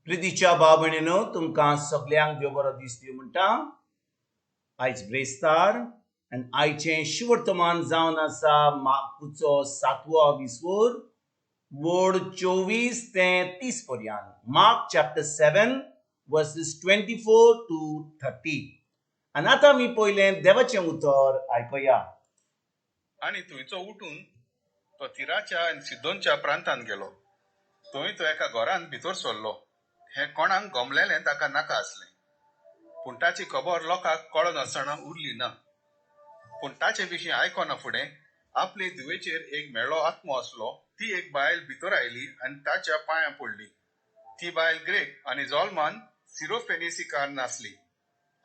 प्रितीच्या भाव भयणीनो, तुमकां सगल्यांक देव बरो दीस दिवं म्हणटा. आयज ब्रेस्तार आनी आयचें शिवर्तमान जावन आसा मार्कुचो सातवो विसवोर, वड 24 ते 30 पर्यंत. Mark chapter 7 verses 24 to 30. आनी आतां आमी पयलें देवाचें उतर आयकुया. आनी थंयचो उठून तो तिराच्या आनी सिदोनच्या प्रांतांत गेलो. थंय तो एका घरांत भितर सरलो. हें कोणाक गमलेलें ताका नाका आसलें, पूण ताची खबर लोकांक कळनासतना उरली ना. पूण ताचे विशीं आयकना फुडें आपले धुवेचेर एक म्हेळो आत्मो आसलो ती एक बायल भितर आयली आनी ताच्या पांयां पडली. ती बायल ग्रेक आनी जल्मान सिरोफेनिसिकार नासली.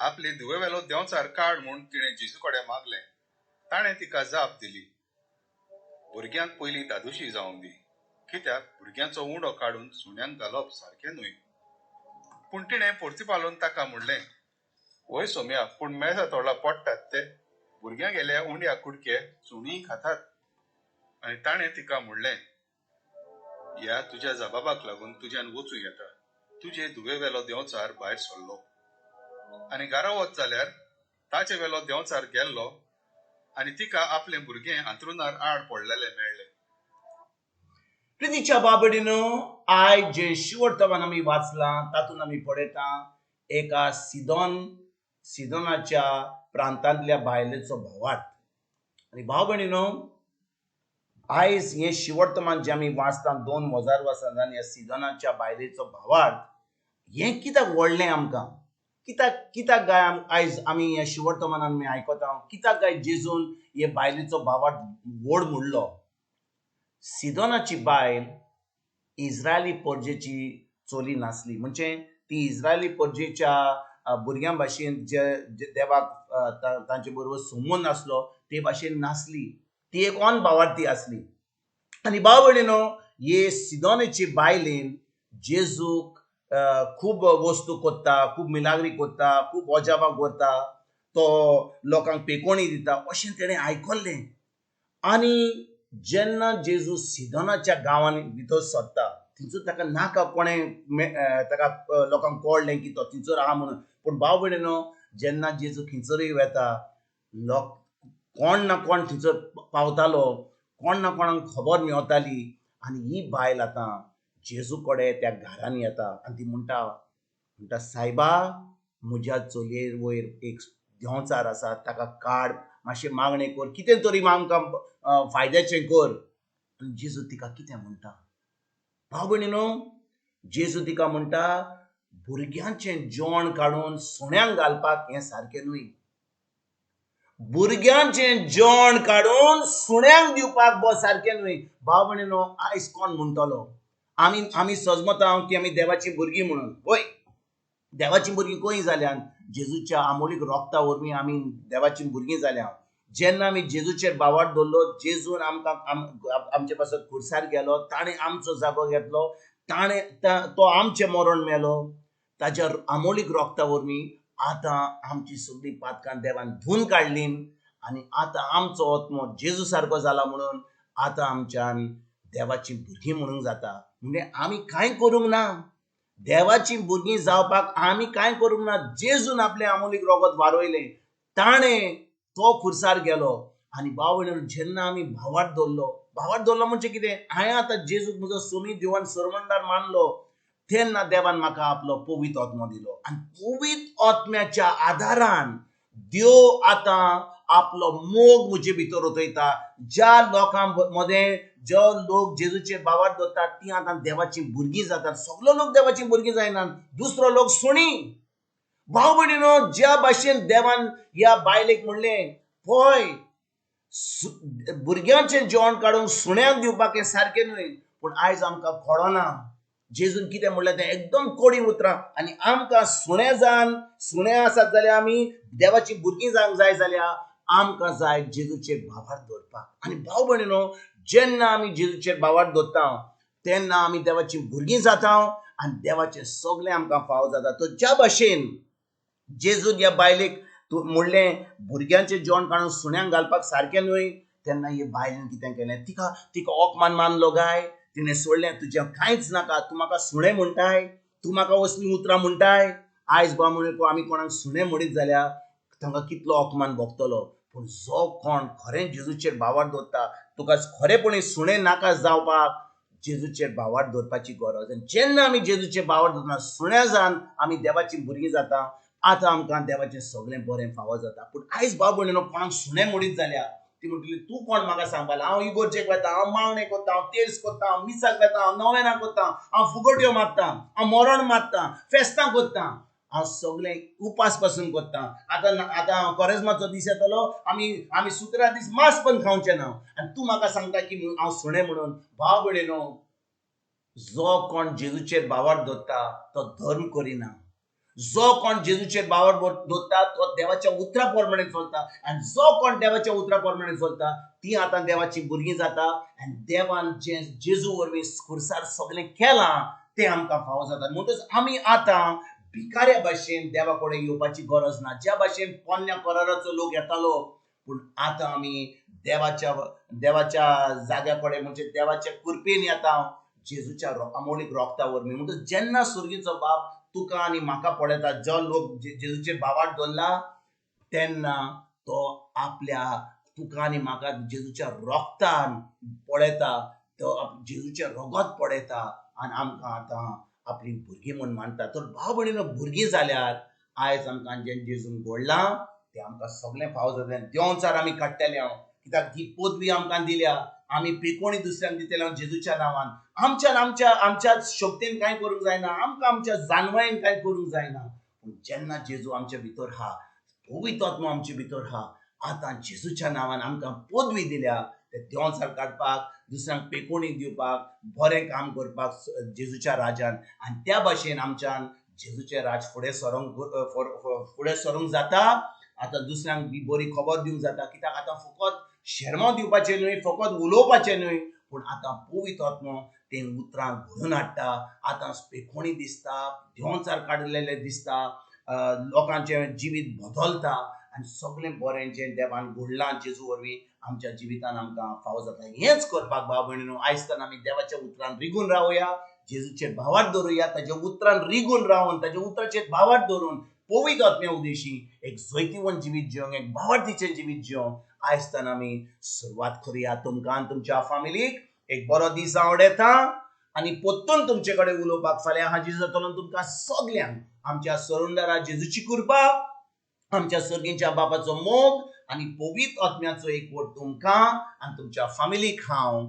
आपले धुवेवेलो देंवचार काड म्हूण तिणें जेजू कडेन मागलें. ताणें तिका जाप दिली, भुरग्यांक पयलीं दादोशी जावंक दी, कित्याक भुरग्यांचो उंडो काडून सुण्यांक घालप सारकें न्हय. पूण तिणें परतिपालून ताका म्हणलें, वय सोम्या, पूण मेजा तोडला पडटात ते भुरग्यां गेल्या उंड्या कुडके सुणीं खातात. आनी ताणें तिका म्हणलें, ह्या तुज्या जबाबाक लागून तुज्यान वचूं येता, तुजे धुवे वेलो देंवचार भायर सरलो. आनी घरा वच जाल्यार ताचे वेलो देंवचार गेल्लो आनी तिका आपलें भुरगें हांतरुणार आड पडलेलें मेळ्ळें. प्रितीच्या बाबडीनो, आयज जें शिवर्तमान आमी वाचलां तातूंत आमी पळयता एका सिदोनाच्या प्रांतांतल्या बायलेचो भावार्थ. आनी भाव भयणीनो, आयज हें शिवर्तमान जें आमी वाचता 2000 वर्सां जावन ह्या सिदोनाच्या बायलेचो भावार्थ हें कित्याक व्हडलें आमकां? कित्याक काय आयज आमी ह्या शिवर्तमानान आमी आयकता? कित्याक काय जेजून हे बायलेचो भावार्थ व्हड म्हणलो? सिदोनाची बायल इस्रायली परजेची चली नासली, म्हणजे ती इस्रायली परजेच्या भुरग्यां भाशेन जे देवाक तांचे बरोबर संबंद नासलो ते भाशेन नासली. ती एक अन भावार्थी आसली. आनी भाव भयणीनो, हे सिदोनाची बायलेन जेजूक खूब वस्तू करता, खूब मिलाग्री करता, खूब अजापां करता, तो लोकांक पेकोणी दिता अशें तेणें आयकल्लें. आनी जेन्ना जेजू सिदोनाच्या गांवांनी भितर सरता थंयसर ताका नाका कोणें ताका लोकांक कळ्ळें की तो थंयसर आहा म्हणून. पूण भाव भयणीनो, जेन्ना जेजू खंयसरूय वेता लोक कोण ना कोण थंयसर पावतालो, कोण ना कोणाक खबर मेवताली. आनी ही बायल आतां जेजू कडेन त्या घरान येता आनी ती म्हणटा, सायबा, म्हज्या चलये वयर एक देंवचार आसा, ताका काड, मातशें मागणें कर, कितें तरी आमकां फायद्याचें कर. आनी जेजू तिका कितें म्हणटा? भाव भयणीनो, जेजू तिका म्हणटा, भुरग्यांचें जेवण काडून सुण्यांक घालपाक हें सारकें न्हय. भुरग्यांचें जेवण काडून सुण्यांक दिवपाक बो सारकें न्हय. भाव भयणीनो, आयज कोण म्हणटलो आमी सजमता की आमी देवाचीं भुरगीं म्हणून? वय, देवाचीं भुरगीं खंय जाल्यान? जेजूच्या आमोलीक रोगता वरवीं आमी देवाचीं भुरगीं जाल्या. जेन्ना आमी जेजूचेर भावार्थ दवरलो, जेजून आमकां आमचे पासत खुर्सार गेलो, ताणें आमचो जागो घेतलो, ताणें तो आमचें मरण मेलो, ताच्या आमोलीक रोगता वरवीं आतां आमची सगळीं पातकां देवान धुवन काडलीं आनी आतां आमचो आत्मो जेजू सारको जाला म्हणून आतां आमच्यान देवाचीं भुरगीं म्हणूंक जाता. म्हणजे आमी कांय करूंक ना, देवाचीं भुरगीं जावपाक आमी कांय करूंक ना. जेजून आपलें आमोलीक रोगत वारयलें, ताणें तो खुर्सार गेलो. आनी भाव भयणीनो, जेन्ना आमी भावार्थ दवरलो, भावार्थ दवरलो म्हणजे कितें? हांवें आतां जेजूक म्हजो सोमी देवान सरवंडार मानलो, तेन्ना देवान म्हाका आपलो पवित्र आत्मो दिलो. आनी पवित्र आत्म्याच्या आदारान देव आतां आपलो मोग म्हजे भितर ओतयता. ज्या लोकां मदें जो लोक जेजूचे भावार्थ दवरतात ती आतां देवाचीं भुरगीं जातात. सगलो लोक देवाचीं भुरगीं जायनात, दुसरो लोक सुणी. भाव भयणीनो, ज्या भाशेन देवान ह्या बायलेक म्हणलें, पळय भुरग्यांचें जेवण काडून सुण्यांक दिवपाक हें सारकें न्हय. पूण आयज आमकां कळना जेजून कितें म्हणलें तें, एकदम कोडी उतरां. आनी आमकां सुणे जावन सुणे आसात जाल्यार आमी देवाचीं भुरगीं जावंक जाय जाल्यार आमकां जाय जेजूचेर भावार्थ दवरपाक. आनी भाव भयणीनो, जेन्ना आमी जेजूचेर भावार्थ दवरता तेन्ना आमी देवाचीं भुरगीं जाता आनी देवाचें सगळें आमकां फाव जाता. तर ज्या भाशेन जेजून ह्या बायलेक म्हणलें भुरग्यांचें जेवण काडून सुण्यांक घालपाक सारकें न्हय, तेन्ना हे बायलेन कितें केलें? तिका अपमान मानलो काय? तिणें सोडलें, तुजें कांयच नाका, तूं म्हाका सुणें म्हणटाय, तूं म्हाका असलीं उतरां म्हणटाय? आयज बा म्हणून आमी कोणाक सुणें म्हणीत जाल्यार तांकां कितलो अपमान भोगतलो. पूण जो कोण खरें जेजूचेर भावार्थ दवरता, तुका खरेपणी सुणें नाका जावपाक जेजूचेर भावार्थ दवरपाची गरज. आनी जेन्ना आमी जेजूचेर भावार्थ दवरना, सुण्या जावन आमी देवाची भुरगीं जाता. आतां आमकां देवाचें सगळें बरें फावो जाता. पूण आयज भाव भयणीनो, कोणाक सुणें म्हणीत जाल्यार ती म्हणटली, तूं कोण म्हाका सांगपाक? हांव इगोर्जेक वता, हांव मागणें करता, हांव तेर्स करता, हांव मिसाक वता, हांव नवेनां करता, हांव फुगट्यो मारता, हांव मरण मारता, फेस्तां करता, हांव सगळें उपास पासून करता. आतां आतां कोरेज्माचो दीस येतलो, आमी शुक्रार दीस मांस पण खावचें ना, आनी तूं म्हाका सांगता की हांव सुणें म्हणून. भाव भयणीनो, जो कोण जेजूचेर भावार्थ दवरता तो धर्म करिना. जो कोण जेजूचेर भावार्थ दवरता तो देवाच्या उतरा प्रमाणे चलता. आनी जो कोण देवाच्या उतरा प्रमाणे चलता ती आतां देवाची भुरगीं जाता. आनी देवान जें जेजू वरवीं खुर्सार सगळें केलां तें आमकां फावो जाता. म्हणटच आमी आतां भिकाऱ्या भाशेन देवा कडेन येवपाची गरज ना, ज्या भाशेन पोन्न्या कराराचो लोक येतालो. पूण आतां आमी देवाच्या जाग्या कडेन, म्हणजे देवाच्या कृपेन येता, जेजूच्या अमोलीक रोगता वरवीं. म्हणटच जेन्ना सुर्गीचो बाप तुका आनी म्हाका पळयता, जो लोक जेजूचेर भावार्थ दवरला, तेन्ना तो आपल्या तुका आनी म्हाका जेजूच्या रोगतान पळयता, तो जेजूचें रगत पळयता आनी आमकां आतां आपली भुरगीं म्हूण मानता. तर भाव भयणीनो, भुरगीं जाल्यार आयज आमकां जें जेजून घडलां तें आमकां सगळें फावो जातलें. देंवचार आमी काडटले हांव, कित्याक ही पदवी आमकां दिल्या, आमी पेकोणी दुसऱ्यांक दितले हांव जेजूच्या नांवान. आमच्यान आमच्या आमच्या शक्तीन कांय करूंक जायना, आमकां आमच्या जानवायेन कांय करूंक जायना. पूण जेन्ना जेजू आमच्या भितर आहा, पवित्र आत्मो आमचे भितर आहा, आतां जेजूच्या नांवान आमकां पदवी दिल्या ते देंवचार काडपाक, दुसऱ्यांक पेकोणी दिवपाक, बरें काम करपाक जेजूच्या राजान. आनी त्या भाशेन आमच्यान जेजूचें राज फुडें सरूंक जाता. आतां दुसऱ्यांक बी बरी खबर दिवंक जाता, कित्याक आतां फकत शेरमांव दिवपाचें न्हय, फकत उलोवपाचें न्हय, पूण आतां पवित्र आत्मो तें उतरां घडोवन हाडटा. आतां पेकोणी दिसता, देंवचार काडलेले दिसता, लोकांचें जिवीत बदलता आनी सगळें बरें जें देवान घडलां जेजू वरवीं आमच्या जिवितान आमकां फावो जाता. हेंच करपाक भाव भयणीनो, आयज तर आमी देवाच्या उतरान रिगून रावया, जेजूचेर भावार्थ दवरुया. ताच्या उतरान रिगून रावन, ताच्या उतराचेर भावार्थ दवरून पवित्र आत्म्या उदेशी एक जैतिवंत जिवीत जिवंक, एक भावार्थीचें जिवीत जिवंक आयज तर आमी सुरवात करुया. तुमकां आनी तुमच्या फामिलीक एक बरो दीस आवडटा आनी परतून तुमचे कडेन उलोवपाक फाल्यां हाजीर जातलो. तुमकां सगल्यांक आमच्या सरुंदरा जेजूची कृपा, आमच्या सर्गींच्या बापाचो मोग आनी पवित्र आत्म्याचो एकवट तुमकां आनी तुमच्या फामिलीक हांव